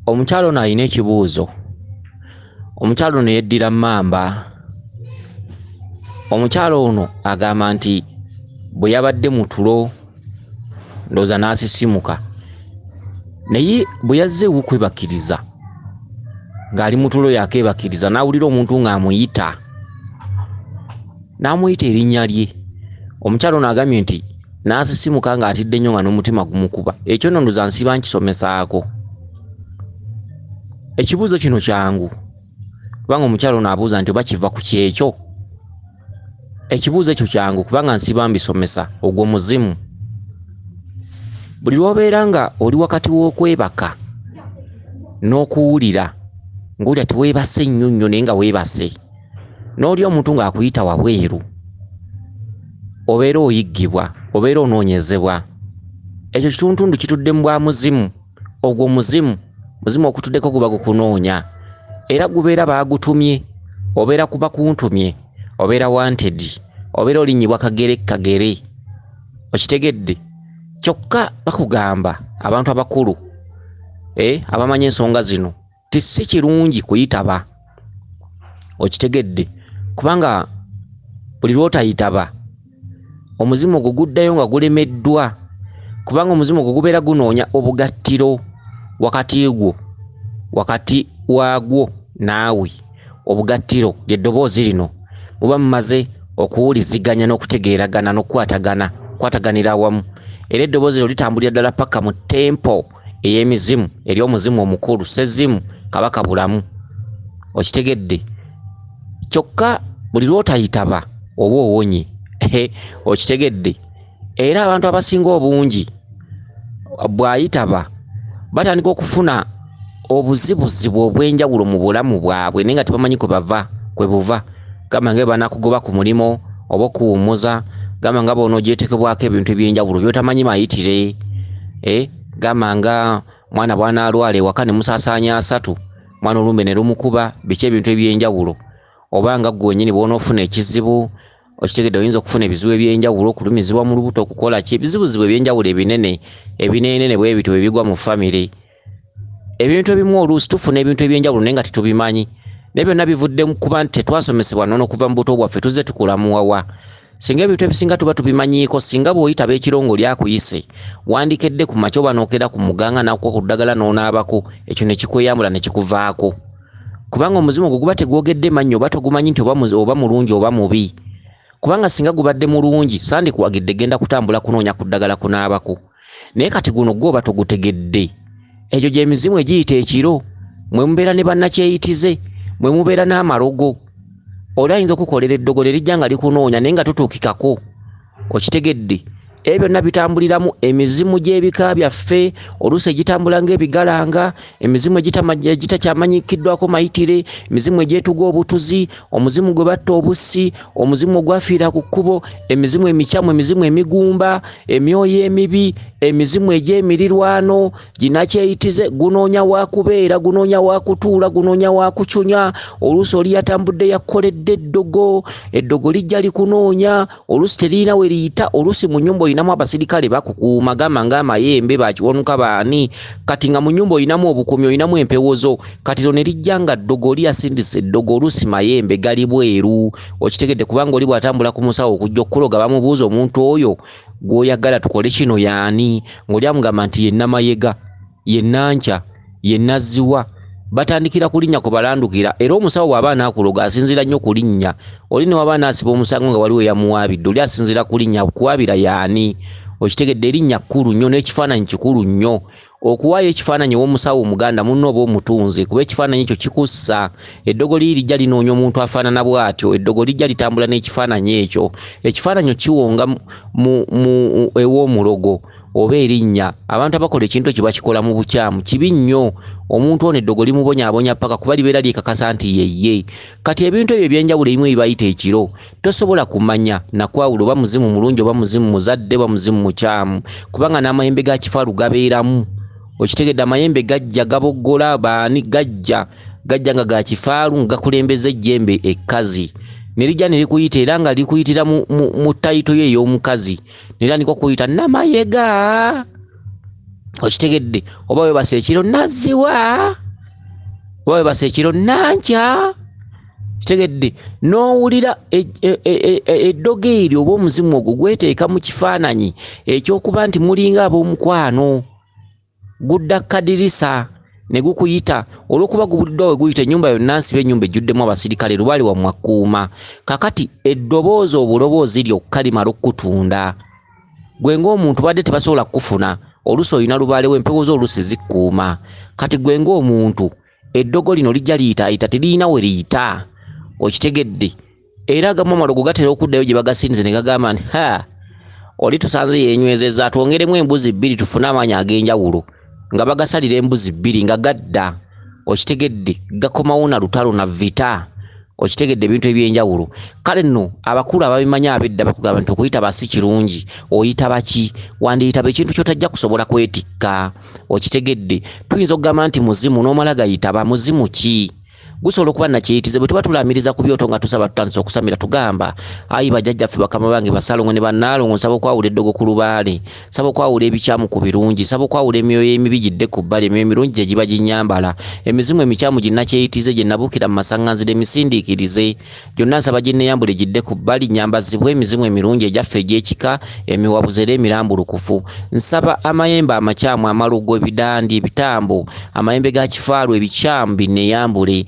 Omukyala ono alina ekibuuzo. Omukyala ono yeddira mmamba. Omukyala ono agamba nti bwe yabadde mu tulo ndowooza n'asisimuka, naye bwe yazze ew'okwebakiriza ng'ali mu tulo yakeebakiriza n'awulira omuntu ng'amuyita, n'amuyita erinnya lye. Omukyala ono agambye nti n'asisimuka ng'atidde nnyo nga n'omutima gumukuba. Ekyo nno ndowooza nsiiba nkisomesaako. Ekibuuzo kino kyangu kubanga omukyala ono abuuza nti oba kiva ku kyekyo. Ekibuuzo ekyo kyangu kubanga nsiiba mbisomesa, ogwo muzimu. Buli lw'obeera nga oli wakati w'okwebaka n'okuwulira ng'owulira teweebase nnyo nnyo naye nga weebase, n'oli omuntu ng'akuyita wabweru, obeera oyiggibwa, obeera onoonyezebwa. Ekyo kitundutundu kitudde mu bwa muzimu. Ogwo muzimu, muzimu okutuddeko guba gukunoonya era gubeera baagutumye, obeera kuba kuntumye, obeera wanted, obeera olinnyibwa kagere kagere. Okitegedde? Kyokka bakugamba abantu abakulu abamanyi ensonga zino ti si kirungi kuyitaba. Okitegedde? Kubanga buli lw'otayitaba omuzimu ogwo guddayo nga gulemeddwa, kubanga omuzimu ogwo gubeera gunoonya obugattiro wakati gwo, wakati waagwo naawe. Obugattiro ly'eddoboozi lino muba mumaze okuwuliziganya n'okutegeeragana n'okukwatagana, kukwataganira awamu. Era eddoboozi lino litambulira ddala paka mu tempo ey'emizimu eri omuzimu omukulu Ssezimu Kabaka Bulamu. Okitegedde? Kyokka buli lw'otayitaba oba owonye. Okitegedde? Era abantu abasinga obungi bw'ayitaba batandika okufuna obuzibuzibu obw'enjawulo mu bulamu bwabwe naye nga tebamanyi kwe bava, kwe buva. Gamba nga banakugoba ku mulimu oba okuwummuza, gamba nga bw'onoogyetekebwako ebintu eby'enjawulo by'otamanyi mayitire, gamba nga mwana bw'anaalwala ewaka ne musaasaanya asatu, mwana olumbe ne lumukuba, biki ebintu eby'enjawulo. Oba nga ggwe wennyini bw'onoofuna ekizibu, okitegedde, oyinza okufuna ebizibu eby'enjawulo, okulumizibwa mu lubuto, okukola ki, ebizibuzibu eby'enjawulo ebinene, ebineenene bwe bityo ebigwa mu famire. Ebintu ebimu oluusi tufuna ebintu eby'enjawulo naye nga tetubimanyi. Naye byonna bivudde mu kuba nti tetwasomesebwa nnono okuva mu buto bwaffe, tuzze tukula muwawa. Singa ebintu ebisinga tuba tubimanyiiko, singa bw'oyitaba ekiro ng'oli akuyise, wandikedde ku makya oba n'okeera ku muganga n'akuwa ku ddagala n'onaabako, ekyo ne kikweyambula ne kikuvaako. Kubanga omuzimu ogwo guba tegwogedde mannyo oba togumanyi nti oba mulungi oba mubi. Kubanga singa gubadde mulungi, sandikuwagidde genda kutambula kunoonya ku ddagala kunaabako. Naye kati guno gwo oba togutegedde. Egyo gy'emizimu egiyita ekiro, mwe mubeera ne bannakyeyitize, mwe mubeera n'amalogo. Oli ayinza okukukolera eddogo ne lijja nga likunoonya naye nga totuukikako. Okitegedde? Ebyo byonna bitambuliramu emizimu gy'ebika byaffe, oluusi egitambula ng'ebigalanga, emizimu egitakyamanyikiddwako mayitire, emizimu egyetuga obutuzi, omuzimu gwe batta obussi, omuzimu ogwafiira ku kkubo, emizimu emikyamu, emizimu emigumba, emyoyo emibi, emizimu egy'emirirwano, ginakyeyitize, gunoonya wa kubeera, gunoonya wa kutuula, gunoonya wa kucunya. Oluusi oli yatambudde yakukoledde eddogo, eddogo lijja likunoonya, oluusi teririna we liyita, oluusi mu nnyumba olinamu abasirikale bakukuuma, gamba ng'amayembe, bakiwanuka baani, kati nga mu nnyumba olinamu obukuumi, olinamu empewo zo, kati lyo ne lijja nga ddogo, oli yasindise eddogo, oluusi mayembe gali bweru. Okitegedde? Kubanga oli bw'atambula ku musawo okujja okukuloga bamubuuza omuntu oyo gw'oyagala tukole kino y'ani, ng'oli amugamba nti ye Namayega, ye Nankya, ye Nazziwa. Batandikira ku linnya kwe balandukira, era omusawo bw'aba anaakuloga asinziira nnyo ku linnya. Oli ne waba anaasiba omusango nga waliwo eyamuwaabidde, oli asinziira ku linnya, akuwaabira y'ani. Okitegedde? Erinnya kkulu nnyo n'ekifaananyi kikulu nnyo. Okuwaayo ekifaananyi ew'omusawo omuganda munno oba omutunzi, kuba ekifaananyi ekyo kikussa. Eddogo liri lijja linoonya omuntu afaanana bw'atyo, eddogo lijja litambula n'ekifaananyi ekyo. Ekifaananyi okiwonga ew'omulogo oba erinnya. Abantu abakola ekintu ekyo bakikola mu bukyamu, kibi nnyo. Omuntu ono eddogo limubonyaabonya paka kuba libeera lyekakasa nti ye ye. Kati ebintu ebyo eby'enjawulo ebimu ebibayita ekiro, tosobola kumanya nakwawula oba muzimu mulungi oba muzimu muzadde oba muzimu mukyamu, kubanga n'amayembe ga kifaalu gabeeramu. Okitegedde? Amayembe gajja gaboggola baani, gajja gajja nga ga kifaalu nga gakulembeza ejjembe ekkazi, ne lijja ne likuyita, era nga likuyitira mu tayito ye ey'omukazi, ne litandika okuyita Namayega. Okitegedde? Oba weebase ekiro nazziwa, oba weebase ekiro nankya, kitegedde? N'owulira eddogo eryo oba omuzimu ogwo gweteeka mu kifaananyi ekyokuba nti mulinga ab'omukwano, gudda kadirisa ne gukuyita. Olw'okuba gubuliddwa we guyita, ennyumba yonna nsibe, ennyumba ejjuddemu abasirikale, lubaale wammwe akuuma. Kakati eddoboozi obuloboozi lyokka limala okukutunda gwe ng'omuntu. Badde tebasobola kukufuna, oluusi olina lubaale w'empewo zo, oluusi zikkuuma. Kati gwe ng'omuntu eddogo lino lijja liyitaayita, teririna we liyita. Okitegedde? Era agamu amalogo gatera okuddayo gye bagasinze ne gagamba nti, ha, oli tusanze yeenywezezza, twongeremu embuzi 2 tufune amaanyi ag'enjawulo. Nga bagasalira embuzi 2 nga gadda. Okitegedde? Gakomawo na lutalo na vita. Okitegedde? Ebintu ebyenjawulo. Kale nno abakulu ababimanyi ab'edda bakugamba nti okuyitaba si kirungi. Oyitaba ki? Wandiyitaba ekintu ky'otajja kusobola kwetikka. Okitegedde? Tuyinza okugamba nti muzimu, n'omala gayitaba. Muzimu ki? Gusobola okuba nakyeyitize. Bwe tuba tulamiriza ku byoto nga tusaba, tutandise okusamira, tugamba, ayi bajjajjaffe, bakama bange, basalongo ne bannaalongo, nsaba okwawula eddogo ku lubaale, nsaba okwawula ebikyamu ku birungi, nsaba okwawula emyoyo emibi gidde ku bbali, emyoyo emirungi gye giba ginnyambala, emizimu emikyamu ginnakyeyitize gye nabuukira mu masaŋŋanzira emisindiikirize gyonna nsaba ginneyambule gidde ku bbali, nnyambazibwe emizimu emirungi egyaffe egy'ekika, emiwabuzi era emirambulukufu. Nsaba amayembe amakyamu, amalogo, ebidandi, ebitambo, amayembe ga kifaalu ebikyamu binneyambule.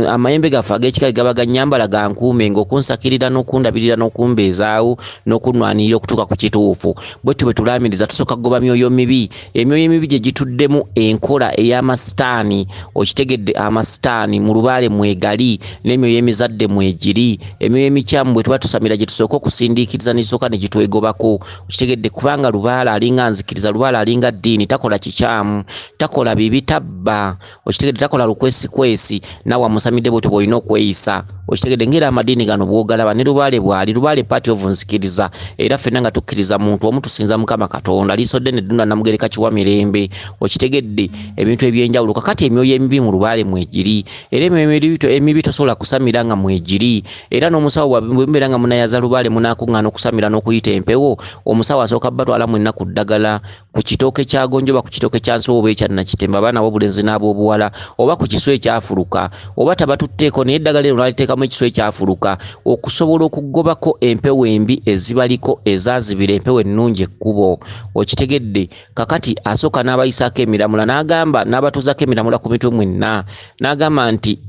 Amayembe gaffe ag'ekika gaba gannyambala gankuume ng'okunsakirira n'okundabirira n'okumbeezaawo n'okunnwanirira okutuuka ku kituufu. Bwe tutyo bwe tulaamiriza, tusooka kugoba myoyo mibi, emyoyo emibi gye gituddemu enkola ey'amasitaani. Okitegedde? Amasitaani mu lubaale mwegali, n'emyoyo emizadde mwegiri, emyoyo emikyamu bwe tuba tusamira gye tusooka okusindiikiriza n'esooka ne gitwegobako. Okitegedde? Kubanga lubaale alinga nzikiriza, lubaale alinga ddiini, takola kikyamu, takola bibi, tabba. Okitegedde? Takola lukwesikwesi. Naawe amusamidde bw'otyo bw'olina okweyisa. Okitegedde? Ng'era amadiini gano bw'ogalaba ne lubaale bw'ali, lubaale part of nzikiriza, era ffenna nga tukkiriza muntu omu, tusinza Mukama Katonda, liiso ddene ddunda Namugereka kiwa mirembe. Okitegedde? Ebintu ebyenjawulo. Kakati emyoyo emibi mu lubaale mwegiri, era emyoyo emibi tosobola kusamira nga mwegiri. Era n'omusawo bwe mubeera nga munayaza lubaale, munaakuŋŋaana okusamira n'okuyita empewo, omusawo asooka batwala mwenna ku ddagala, ku kitooke kya gonja oba ku kitooke kya nsuwa oba ekya nakitemba, abaana ab'obulenzi n'ab'obuwala, oba ku kiswa ekyafuluka, oba tabatutteeko naye eddagala eryo n'aliteekamu ekiswa ekyafuluka okusobola okugobako empewo embi ezibaliko ezaazibira empewo ennungi ekkubo. Okitegedde? Kakati asooka n'abayisaako emiramula, n'agamba n'abatuuzaako emiramula ku mitwe mwenna, n'agamba nti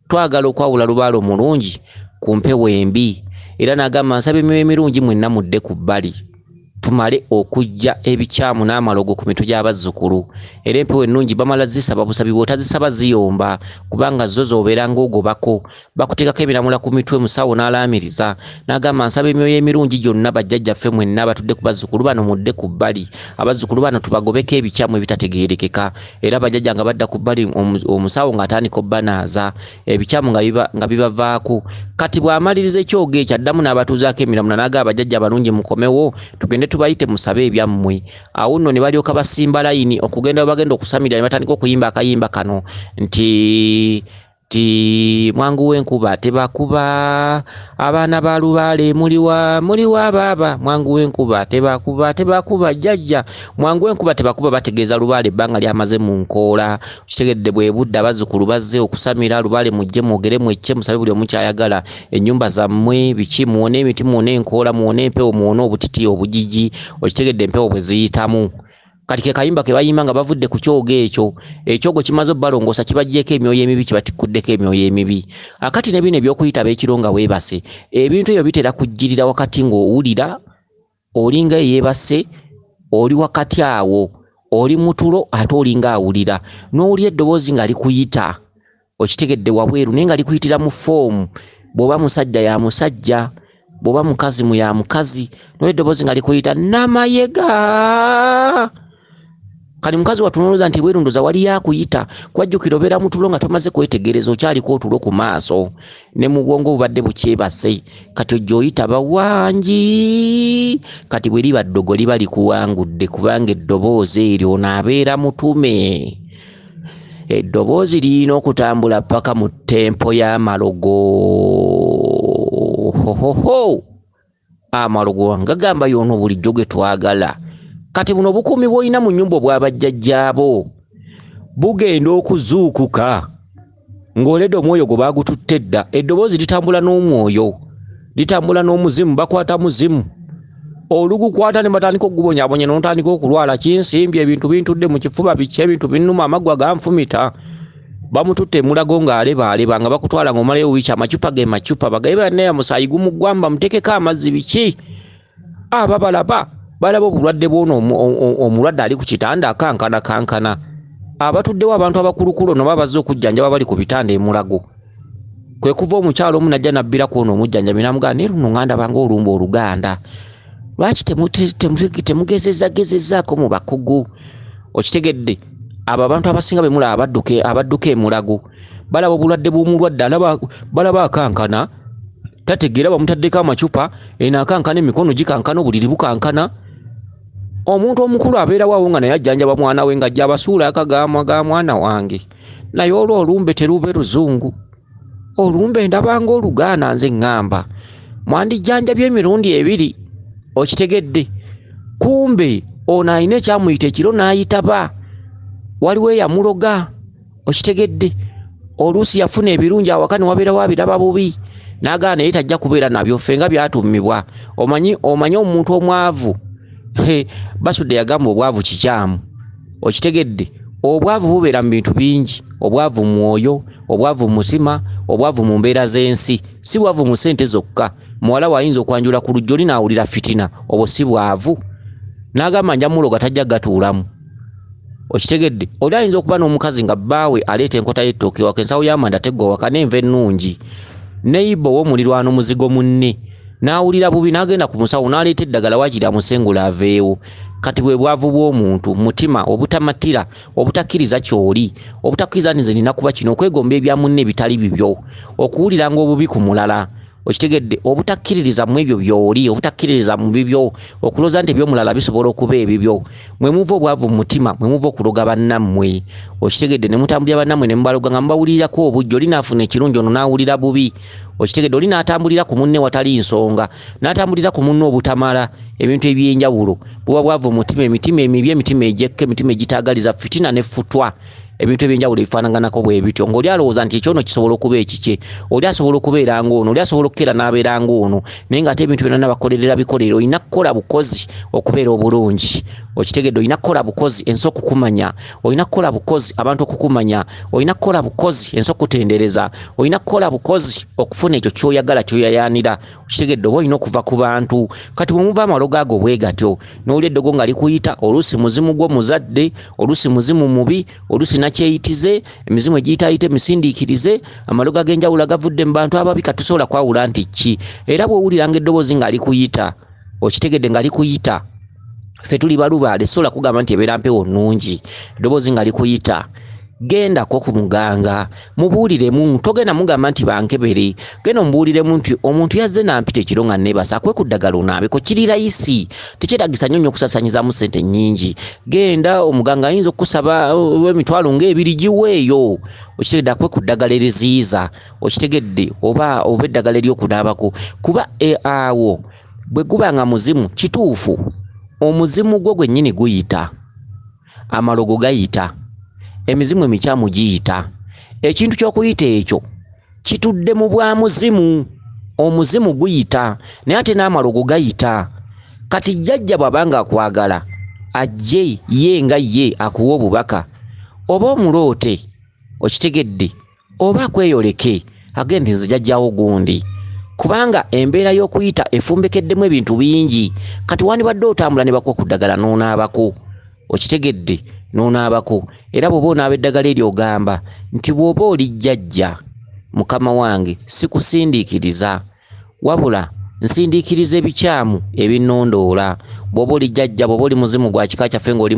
twagala okwawula lubaale omulungi ku mpewo embi, era n'agamba nsaba emyoyo emirungi mwenna mudde ku bbali tumale okuggya ebikyamu n'amalogo ku mitwe gy'abazzukulu. Era empewo ennungi bamala zisaba busabi, bw'otazisaba ziyomba, kubanga zo z'obeera ng'ogobako. Bakuteekako emiramula ku mitwe, musawo n'alaamiriza n'agamba nsaba emyoyo emirungi gyonna bajjajjaffe mwenna abatudde ku bazzukulu bano mudde ku bbali, abazzukulu bano tubagobeko ebikyamu ebitategeerekeka. Era bajjajja nga badda ku bbali, omusawo ng'atandika obbanaaza ebikyamu nga bibavaako. Kati bw'amaliriza ekyogo ekyo addamu n'abatuuzaako emiramula n'agamba bajjajja abalungi mukomewo tugende tubayite musabe ebyammwe. Awo nno ne balyoka basimba layini okugenda we bagenda okusamira, ne batandika okuyimba akayimba kano nti ti mwangu w'enkuba tebakuba, abaana ba lubaale muliwa, muliwa baaba, mwangu w'enkuba tebakuba, tebakuba jjajja, mwangu w'enkuba tebakuba. Bategeeza lubaale ebbanga lyamaze mu nkoola. Kitegedde? Bwe budde abazzukulu bazze okusamira lubaale, mujje mwogere mwecce musabe buli omu kyayagala, ennyumba zammwe biki, muwone emiti, muwone enkoola, muwone empewo, muwone obutiti obugigi. Okitegedde? Empewo bwe ziyitamu. Kati ke kayimba ke bayimba nga bavudde ku kyogo ekyo. Ekyogo kimaze obbalongoosa, kibaggyeko emyoyo emibi, kibatikkuddeko emyoyo emibi. Akati ne bino eby'okuyitaba ekiro nga weebase, ebintu ebyo bitera kujjirira wakati ng'owulira olinga eyeebase, oli wakati awo oli mutulo ate olinga awulira, n'owulira eddoboozi nga likuyita. Okitegedde? Wabweru naye nga likuyitira mu form, bw'oba musajja ya musajja, bw'oba mukazi mu ya mukazi, n'oyo eddoboozi nga likuyita Namayega. Kali mukazi watunoloza nti ebweru ndoza waliyo akuyita, kwajjukira obeera mutulo nga tomaze kwetegereza, okyaliko otulo ku maaso ne mu bwongo bubadde bukyebase. Kati ojja oyita bawangi, kati bwe liba ddogo liba likuwangudde, kubanga eddoboozi eryo ono abeera mutume. Eddoboozi lirina okutambula paka mu tempo y'amalogo. Hohoho, amalogo nga gamba y'ono bulijjo gwe twagala. Kati buno obukuumi bw'olina mu nnyumba obwabajjajjaabo bugenda okuzuukuka ng'oledde omwoyo gwe baagututte dda. Eddoboozi litambula n'omwoyo, litambula n'omuzimu, bakwata muzimu. Olugukwata ne batandika okugubonyaabonya n'otandika okulwala, kinsimbye, ebintu bintudde mu kifuba, biki, ebintu binnuma, amaggwa ganfumita. Bamututte emulago ng'alebaaleba, nga bakutwala ng'omalayo wiiki, amacupa ge macupa, bagabe banne musaayi gumuggwamu, bamuteekeko amazzi biki. Aba balaba obulwadde bw'ono omulwadde ali ku kitanda akankana kankana. Abatuddewo abantu abakulukulu ono baba bazze okujjanjaba bali ku bitanda emulago. Kwe kuva omukyalo omu n'ajja n'abbira ku ono omujjanjabi n'amugamba, naye luno nga ndaba ng'olumba Oluganda, lwaki temugezezza-gezezzaako mu bakugu? Okitegedde, abo abantu abasinga be mulaba abadduka emulago balaba obulwadde bw'omulwadde, balaba akankana, tategeera, bamutaddeko amacupa, eno akankana, emikono gikankana, obuliri bukankana. Omuntu omukulu abeerawo awo nga naye ajjanjaba mwana we, ng'ajja abasuula akagaamwa ga mwana wange, naye olwo olumbe terube luzungu, olumbe ndaba ng'Oluganda. Nze ŋŋamba mwandijjanjabye emirundi ebiri. Okitegedde, kumbe ono alina ekyamuyita ekiro n'ayitaba, waliwo eyamuloga. Okitegedde, oluusi yafuna ebirungi awaka ne wabeerawo abiraba bubi, n'agaana naye tajja kubeera nabyo, ffe nga byatummibwa. Omanyi omuntu omwavu, Basudde yagamba obwavu kikyamu. Okitegedde, obwavu bubeera mu bintu bingi, obwavu mu mwoyo, obwavu mu mutima, obwavu mu mbeera z'ensi, si bwavu mu ssente zokka. Muwala we ayinza okwanjula ku lujja oli n'awulira fitina, obwo si bwavu, n'agamba nja muloga tajja gatuulamu. Okitegedde, oli ayinza okuba n'omukazi nga bbaawe aleeta enkota y'ettooke waka, ensawo y'amanda teggwa waka n'enva ennungi, neighbor ow'omulirwano muzigo munne n'awulira bubi n'agenda ku musawo n'aleeta eddagala waakiri amusengula aveewo. Kati bwe bwavu bw'omuntu, mutima obutamatira, obutakkiriza ky'oli, obutakkiriza nti nze nina kuba kino, okwegomba ebya munne ebitali bibyo, okuwuliranga obubi ku mulala. Okitegedde, obutakkiririza mu ebyo by'oli, obutakkiririza mu bibyo, okulowooza nti eby'omulala bisobola okuba ebibyo. Mwe muva obwavu mu mutima, mwe muva okuloga bannammwe. Okitegedde, ne mutambulira bannammwe ne mubaloga nga mubawulirirako obujja, oli n'afuna ekirungi ono n'awulira bubi. Okitegedde, oli n'atambulira ku munne watali nsonga, n'atambulira ku munne obutamala, ebintu eby'enjawulo. Buba bwavu mu mutima, emitima emibi, emitima egyekka, emitima egitaagaliza fitina ne futwa, ebintu ebyenjawulo ebifaanaganako bwe bityo. Ng'oli alowooza nti ekyono kisobola okuba ekikye, oli asobola okubeera ng'ono, oli asobola okukeera n'abeera ng'ono, naye ng'ate ebintu byonna bakolerera bikolere. Olina kukola bukozi okubeera obulungi. Okitegedde, olina kukola bukozi ensi okukumanya, olina kukola bukozi abantu okukumanya, olina kukola bukozi ensi okutendereza, olina kukola bukozi okufuna ekyo ky'oyagala ky'oyayaanira. Okitegedde, oba olina okuva ku bantu. Kati bwe muva amalogo ago bwe gatyo, n'oli eddogo nga likuyita, oluusi muzimu gwo muzadde, oluusi muzimu mubi, oluusi nakyeyitize, emizimu egiyitaayita emisindiikirize, amalogo ag'enjawulo agavudde mu bantu ababi, katusobola kwawula nti ki. Era bw'owuliranga eddoboozi nga likuyita, okitegedde nga likuyita, ffe tuli balubaale, sobola kugamba nti ebeera mpewo nnungi. Eddoboozi nga likuyita, gendako ku muganga, mubuuliremu, togenda mugamba nti bankebere, genda omubuuliremu nti omuntu yazze n'ampita ekiro nga neebasa, akwe ku ddagala onaabeko, kiri layisi, tekyetaagisa nnyo nnyo okusaasaanyizaamu ssente nnyingi. Genda omuganga ayinza okukusaba emitwalo ng'ebiri, giweeyo. Okitegedde, akwe ku ddagala eriziyiza, okitegedde, oba eddagala ery'okunaabako, kuba awo bwe guba nga muzimu, kituufu omuzimu gwo gwennyini guyita, amalogo gayita, emizimu emikyamu giyita. Ekintu ky'okuyita ekyo kitudde mu bwa muzimu, omuzimu guyita, naye ate n'amalogo gayita. Kati jjajja bw'aba ng'akwagala ajje ye nga ye akuwa obubaka, oba omuloote, okitegedde, oba akweyoleke agende nti nze jjajjaawo gundi, kubanga embeera y'okuyita efumbekeddemu ebintu bingi. Kati wandibadde otambula ne bakuwa ku ddagala n'onaabako, okitegedde, n'onaabako. Era bw'oba onaaba eddagala eryo ogamba nti bw'oba oli jjajja mukama wange sikusindiikiriza, wabula nsindiikiriza ebikyamu ebinnondoola. Bw'oba oli jjajja, bw'oba oli muzimu gwa kika kyaffe ng'oli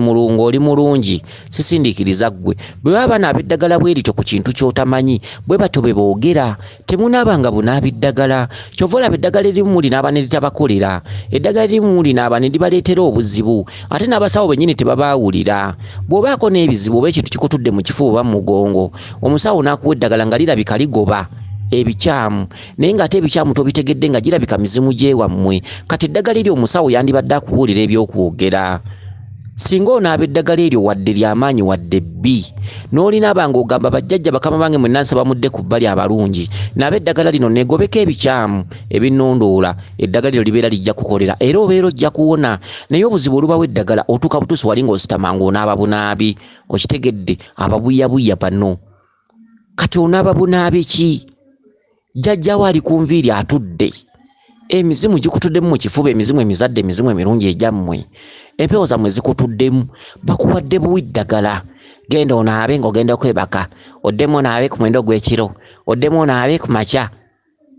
mulungi, sisindiikiriza ggwe. Bwe baba banaaba eddagala bwe lityo ku kintu ky'otamanyi, bwe batyo bwe boogera, temunaabanga bunaabi ddagala. Ky'ova olaba eddagala erimu mulinaaba ne litabakolera, eddagala erimu mulinaaba ne libaleetera obuzibu, ate n'abasawo bennyini tebabaawulira. Bw'obaako n'ebizibu oba ekintu kikutudde mu kifuba oba mu mugongo, omusawo n'akuwa eddagala nga lirabika ligoba ebikyamu, naye ng'ate ebikyamu tobitegedde nga girabika mizimu gy'ewammwe. Kati eddagala eryo omusawo yandibadde akubuulira ebyokwogera. Singa onaaba eddagala eryo wadde lyamaanyi wadde bbi, n'olinaaba ng'ogamba bajjajja bakama bange mwenna nsaba mudde ku bbali abalungi, naaba eddagala lino neegobeko ebikyamu ebinnondoola, eddagala eryo libeera lijja kukolera era obeera ojja kuwona. Naye obuzibu olubawo eddagala otuuka butuusi wali ng'ositama ng'onaaba bunaabi, okitegedde, ababuyabuya bano. Kati onaaba bunaabi ki? Jjajjawo ali ku nviiri atudde, emizimu gikutuddemu mu kifuba, emizimu emizadde, emizimu emirungi egyammwe, empewo zammwe zikutuddemu, bakuwadde buwi ddagala. Genda onaabe ng'ogenda okwebaka, oddemu onaabe ku mwenda ogw'ekiro, oddemu onaabe ku makya.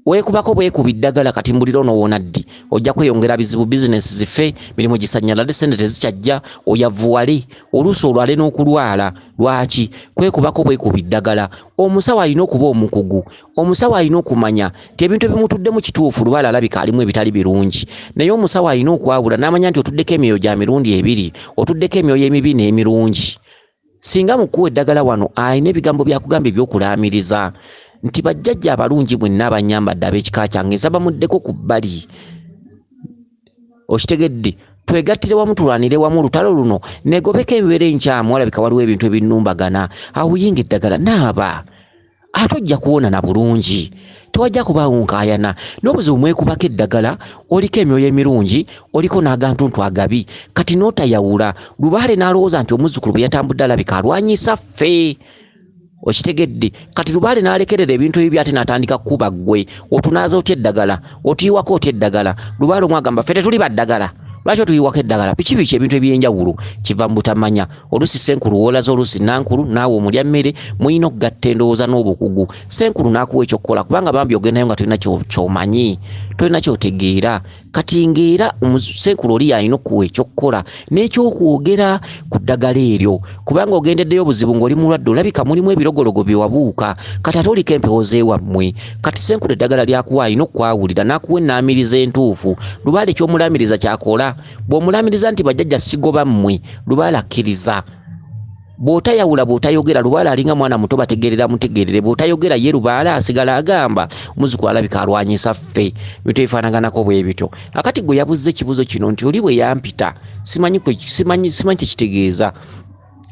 Weekubako bwekubi ddagala, kati mbulira onoowona ddi? Ojja kweyongera bizibu, bizinesi zife, mirimu gisannyalale, ssente tezikyajja, oyavuwale, oluusi olwale n'okulwala. Lwaki? Kwekubako bwekubi ddagala. Omusawo alina okuba omukugu, omusawo alina okumanya nti ebintu ebimutuddemu kituufu, lubaale alabika alimu ebitali birungi. Naye omusawo alina okwawula n'amanya nti otuddeko emyoyo gya mirundi ebiri, otuddeko emyoyo emibi n'emirungi. Singa mukuwa eddagala wano alina ebigambo byakugamba eby'okulaamiriza nti bajjajja abalungi mwenna abannyambadde ab'ekika kyange nsaba muddeko ku bbali. Okitegedde? Twegattire wamu, tulwanire wamu olutalo luno, neegobeko ebibeera enkyamu, walabika waliwo ebintu ebinnumbagana. Awo yinga eddagala naaba, ate ojja kuwona na bulungi, tewajja kubaawo nkaayana. N'obuzibu mwekubako eddagala, oliko emyoyo emirungi, oliko n'agantuntu agabi, kati n'otayawula. Lubaale n'alowooza nti omuzzukulu bwe yatambudde alabika alwanyisa ffe. Okitegedde? Kati lubaale n'alekerera ebintu ebibi ate n'atandika kukuba ggwe. Otunaaza otya eddagala? Otuyiwako otya eddagala? Lubaale omu agamba ffe tetuli baddagala, lwaki otuyiwako eddagala? Biki biki ebintu ebyenjawulo kiva mu butamanya. Oluusi ssenkulu woolaza, oluusi nankulu, naawe omulya mmere, mulina okugatta endowooza n'obukugu. Ssenkulu n'akuwa ekyokukola, kubanga bambi ogendayo nga tolina ky'omanyi, tolina ky'otegeera. Kati ng'era ssenkulu oli y'alina okukuwa ekyokukola n'ekyokwogera ku ddagala eryo, kubanga ogendeddeyo obuzibu ng'oli mulwadde, olabika mulimu ebirogologo bye wabuuka, kati ate oliko empewo z'ewammwe. Kati ssenkulu eddagala ly'akuwa alina okukwawulira n'akuwa ennaamiriza entuufu. Lubaale ky'omulaamiriza ky'akola. Bw'omulaamiriza nti bajjajja sigoba mmwe, lubaale akkiriza. Bw'otayawula, bw'otayogera, lubaale alinga mwana muto, bategeerera mutegeerere. Bw'otayogera ye lubaale asigala agamba muzzukulu alabika alwanyisa ffe. Ebintu ebifaanaganako bwe bityo. Akati gwe yabuuzza ekibuuzo kino nti oli bwe yampita simanyi simanyi kyekitegeeza.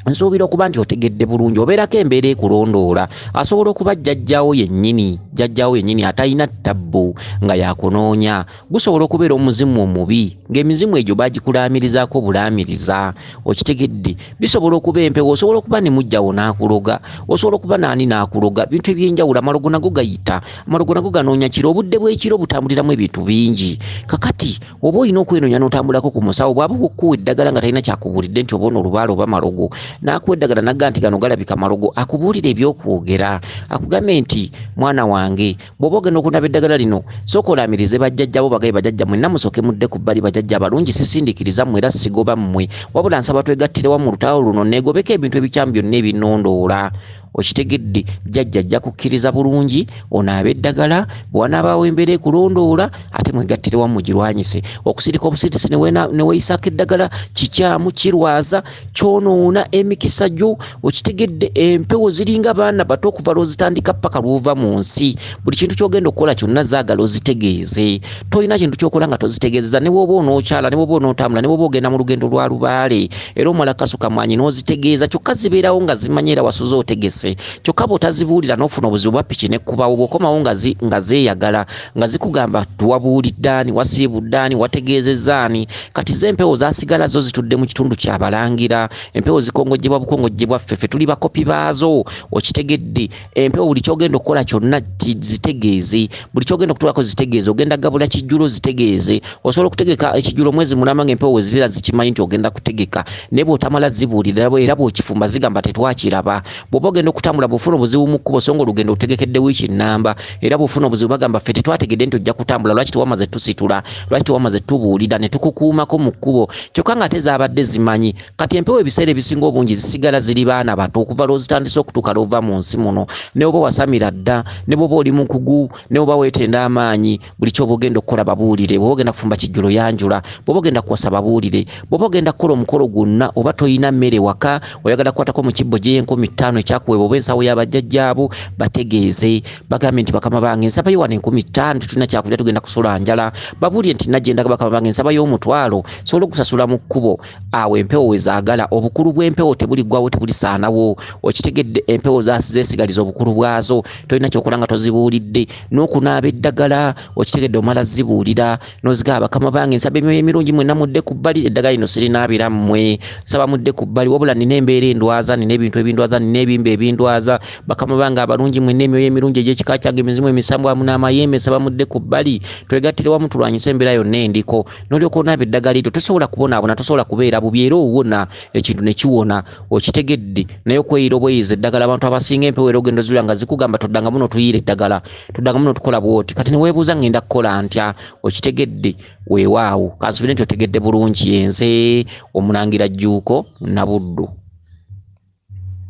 Nsuubira okuba nti otegedde bulungi, obeerako embeera ekulondoola. Asobola okuba jjajjaawo yennyini, jjajjaawo yennyini atalina ttabbu nga yakunoonya. Gusobola okubeera omuzimu omubi ng'emizimu egyo baagikulaamirizaako obulaamiriza. Okitegedde? Bisobola okuba empewo, osobola okuba ne mujjawo n'akuloga, osobola okuba naani n'akuloga, bintu ebyenjawulo. Amalogo nago gayita, amalogo nago ganoonya kiro, obudde bw'ekiro butambuliramu ebintu bingi. Kakati oba olina okwenoonya n'otambulako ku musawo, bw'aba okukuwa eddagala nga talina kyakubuulidde nti oba ono olubaale oba malogo, n'akuwa eddagala n'agamba nti gano galabika malogo, akubuulire ebyokwogera, akugambe nti mwana wange bw'oba ogenda okunaaba eddagala lino sooka olaamirize bajjajjabo, bagabe bajjajja mwenna musooke mudde ku bbali, bajjajja abalungi sisindiikiriza mmwe era sigoba mmwe, wabula nsaba twegattire wamu mu lutalo luno neegobeko ebintu ebikyamu byonna ebinnondoola. Okitegedde? Jjajja ajja kukkiriza bulungi onaabe eddagala, bwe wanaabaawo embeera ekulondoola ate mwegattire wamu mugirwanyise. Okusirika obusirisi ne weeyisaako eddagala kikyamu, kirwaza, kyonoona emikisa gyo. Okitegedde? Empewo ziringa baana bato okuva lw'ozitandika ppaka lw'ova mu nsi. Buli kintu ky'ogenda okukola kyonna zaagala ozitegeeze. Tolina kintu ky'okola nga tozitegeezeza, ne bw'oba onookyala, ne bw'oba onootambula, ne bw'oba ogenda mu lugendo lwa lubaale, era omala kasuka mwanyi n'ozitegeeza. Kyokka zibeerawo nga zimanyi era wasuze otegese. Kyokka bw'otazibuulira n'ofuna obuzibu bwa piki n'ekkubawo, bw'okomawo nga zeeyagala, nga zikugamba wabuulidde ani, wasiibudde ani, wategeezezza ani. Kati zo empewo zaasigala zo zitudde mu kitundu kya balangira. Empewo zikongojjebwa bukongojjebwa ffe, ffe tuli bakopi baazo. Okitegedde? Empewo buli ky'ogenda okukola kyonna zitegeeze, buli ky'ogenda okutuulako zitegeeze. Ogenda gabula kijjulo zitegeeze. Osobola okutegeka ekijjulo mwezi mulamba ng'empewo we zirira zikimanyi nti ogenda kutegeka, naye bw'otamala zibuulira era bw'okifumba zigamba tetwakiraba. Bw'oba ogenda okutambula bw'ofuna obuzibu mu kkubo, so ng'olugendo olutegekedde wiiki nnamba, era bw'ofuna obuzibu bagamba ffe tetwategedde nti ojja kutambula, lwaki tewamaze tusitula, lwaki tewamaze tubuulira ne tukukuumako mu kkubo, kyokka ng'ate zaabadde zimanyi. Kati empewo ebiseera ebisinga obungi zisigala ziri baana bato okuva lw'ozitandise okutuuka lw'ova mu nsi muno. Ne bw'oba wasamira dda, ne bw'oba oli mukugu, ne bw'oba weetenda amaanyi, buli ky'oba ogenda okukola babuulire. Bw'oba ogenda kufumba kijjulo yanjula, bw'oba ogenda kuwasa babuulire, bw'oba ogenda kukola omukolo gwonna, oba toyina mmere waka, oyagala kukwatako mu kibbo gy'enkumi ttaano ekyakuweebwa Bw'oba ensawo y'abajjajjaabo, bategeeze, bagambe nti bakama bange nsabayo wano 5000, tetulina kyakulya, tugenda kusula njala. Babuulire nti najjendaga bakama bange nsabayo 500, sobola okusasula mu kkubo. Awo empewo we zaagala, obukulu bw'empewo tebuliggwawo, tebulisaanawo. Okitegedde? Empewo zeesigaliza obukulu bwazo, tolina kyokola nga tozibuulidde. N'okunaaba eddagala, okitegedde, omala zibuulira n'ozigaba, bakama bange nsaba emyoyo emirungi mwenna mudde ku bbali, eddagala lino sirinaabira mmwe, nsaba mudde ku bbali, wabula nina embeera endwaza, nina ebintu ebindwaza, nina ebimba ebindwaza. Bakama bange abalungi mwenna, emyoyo emirungi egy'ekika kyange, emizimu emisambwa n'amayembe, nsaba mudde ku bbali, twegattire wamu tulwanyise embeera yonna endiko. N'olyoka onaaba eddagala eryo, tosobola kubonaabona, tosobola kubeera bubi, era owona ekintu ne kiwona. Okitegedde? Naye okweyira obweyiza eddagala, abantu abasinga empewo era ogenda ozula nga zikugamba toddangamu n'otuyiira eddagala, toddangamu n'otukola bw'oti. Kati ne weebuuza ngenda kukola ntya? Okitegedde? Weewaawo, kansubire nti otegedde bulungi. Yenze Omulangira Jjuuko Nabuddu.